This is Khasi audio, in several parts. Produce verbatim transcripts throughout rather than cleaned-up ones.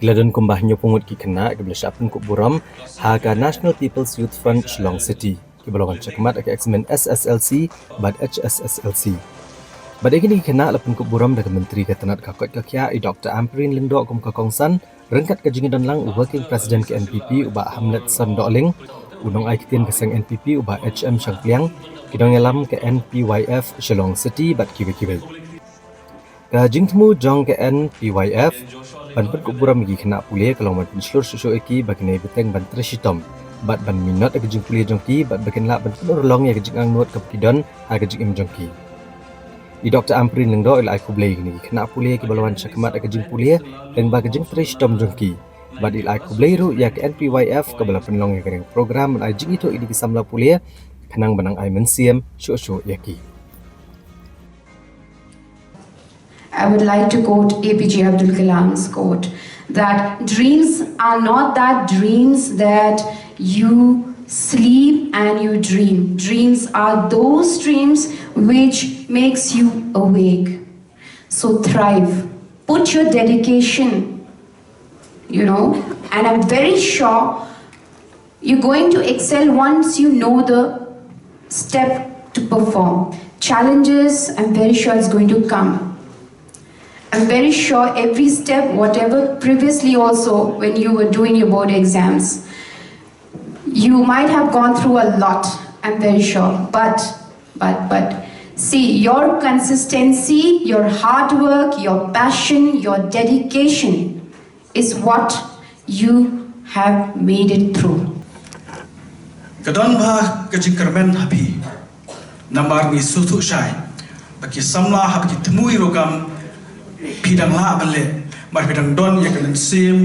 La don kumba hynñiewphew ngut ki khynnah kiba la shah pynkup burom ha ka National People's Youth Front Shillong City, kiba la wan shakhmat ha ka examen S S L C bad H S S L C. Bad ïa kine ki khynnah la pynkup burom da ka Myntri ka tnat ka koit ka khiah, i Doctor Ampareen Lyngdoh, kum ka kongsan, ryngkat ka jingïadon lang u Working President ka N P P, u Bah Hamletson Dohling, u nongaiktien ka seng N P P, u Bah H M Shangpliang, ki nongïalam ka N P Y F Shillong City bad kiwei kiwei. Ka jingthmu jong ka N P Y F ban pynkup burom ïa ki khynnah pule ka long ban pynshlur shuh shuh ïa ki ba kin ïai bteng ban trei shitom bad ban minot ïa ka jingpule jong ki bad ba kin lah ban pynurlong ïa ka jingangnud kaba ki don ha ka jingim jong ki. I Doctor Ampareen Lyngdoh i la ai khublei ïa kine ki khynnah pule kiba la wan shakhmat ha ka jingpule lyngba ka jingtrei shitom jong ki, bad i la ai khublei ruh ïa ka N P Y F kaba la pynlong ïa kane ka program ban ai jingithuh ïa kine ki samla pule, khnang ban nang ai mynsiem shuh shuh ïa ki. I would like to quote A P J Abdul Kalam's quote that dreams are not that dreams that you sleep and you dream. Dreams are those dreams which makes you awake. So thrive. Put your dedication, you know, and I'm very sure you're going to excel once you know the step to perform. Challenges, I'm very sure it's going to come. I'm very sure every step, whatever previously also when you were doing your board exams, you might have gone through a lot, I'm very sure. But, but, but, see, your consistency, your hard work, your passion, your dedication is what you have made it through. Ka don bha ka jingkyrmen ha phi. Namar ngi sngewthuh shai ba ki samla haba ki thmu ïa rukom phi dang lah ban leh, namar phi dang don ïa ka mynsiem,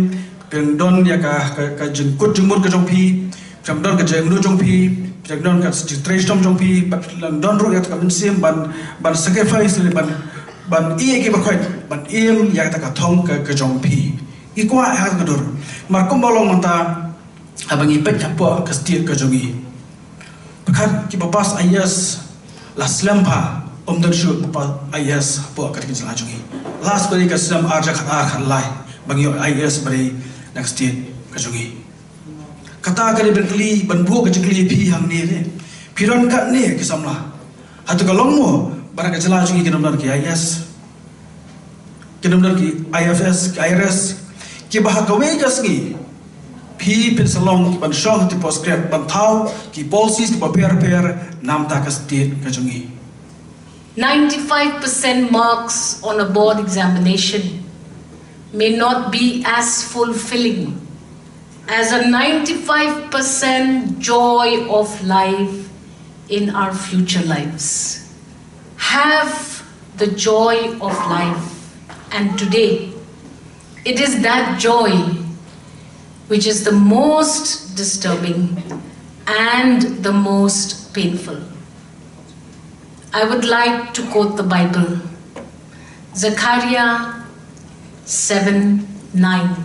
phi dang don ïa ka, ka, ka jingkut jingmut ka jong phi, phi dang don ka jingangnud jong phi, phi dang don ka jingtrei shitom jong phi, bad phi dang don ruh ïa ka mynsiem ban, ban sacrifice, ban, ban ïeh ïa ki baroh, ban im ïa kata ka thong ka, ka jong phi. Ngi kwah ïa kata ka dur. Namar kumba long mynta, haba ngi peit hapoh ka state ka jong ngi, pyrkhat kiba pass I A S la slem bha, ym don shuh ba pass I A S hapoh kata ka jylla jong ngi. Last ba dei ka snem ar hajar khatar khatlai ba ngi ïoh I A S ba dei na ka state ka jong ngi. Kata ka dei ban kylli, ban buh ka jingkylli ïa phi hangne ne, phi don katne ki samla. Hato ka long mo ba na ka jylla jong ngi kin ym don ki I A S, kin ym don ki I F S, ki I R S, kiba ha kawei ka sngi phi phin sa long ki ban shong ha ki post grad ban thaw ki policies kiba pher pher na bynta ka state ka jong ngi. Ninety-five percent marks on a board examination may not be as fulfilling as a ninety-five percent joy of life in our future lives. Have the joy of life, and today it is that joy which is the most disturbing and the most painful. I would like to quote the Bible, Zechariah seven nine.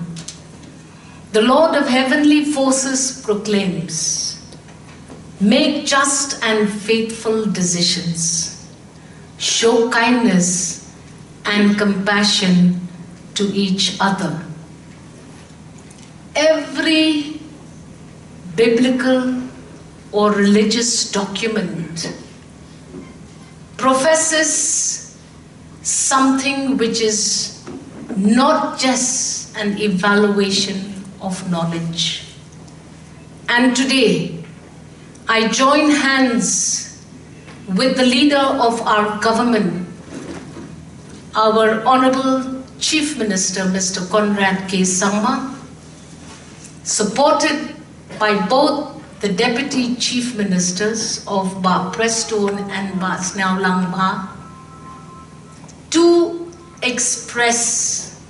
The Lord of heavenly forces proclaims, "Make just and faithful decisions. Show kindness and compassion to each other." Every biblical or religious document professes something which is not just an evaluation of knowledge. And today, I join hands with the leader of our government, our Honorable Chief Minister, Mister Conrad K Sangma, supported by both the Deputy Chief Ministers of Bah Prestone and Bah Sniawlang Bah, to express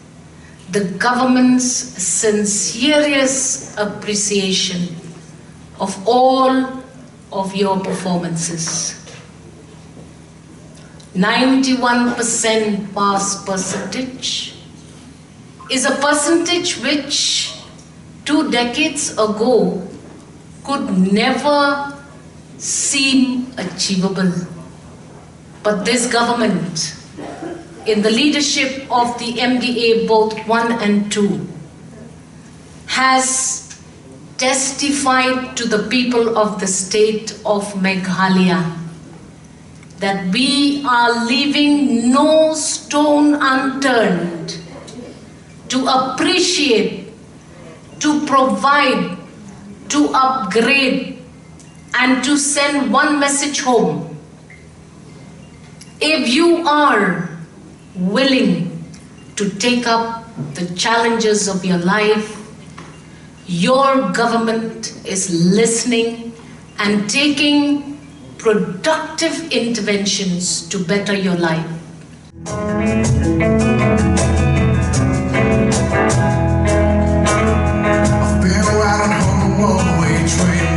the government's sincerest appreciation of all of your performances. Ninety-one percent pass percentage is a percentage which two decades ago could never seem achievable. But this government, in the leadership of the M D A both one and two, has testified to the people of the state of Meghalaya that we are leaving no stone unturned to appreciate, to provide, to upgrade, and to send one message home. If you are willing to take up the challenges of your life, your government is listening and taking productive interventions to better your life. I've been riding on the one-way train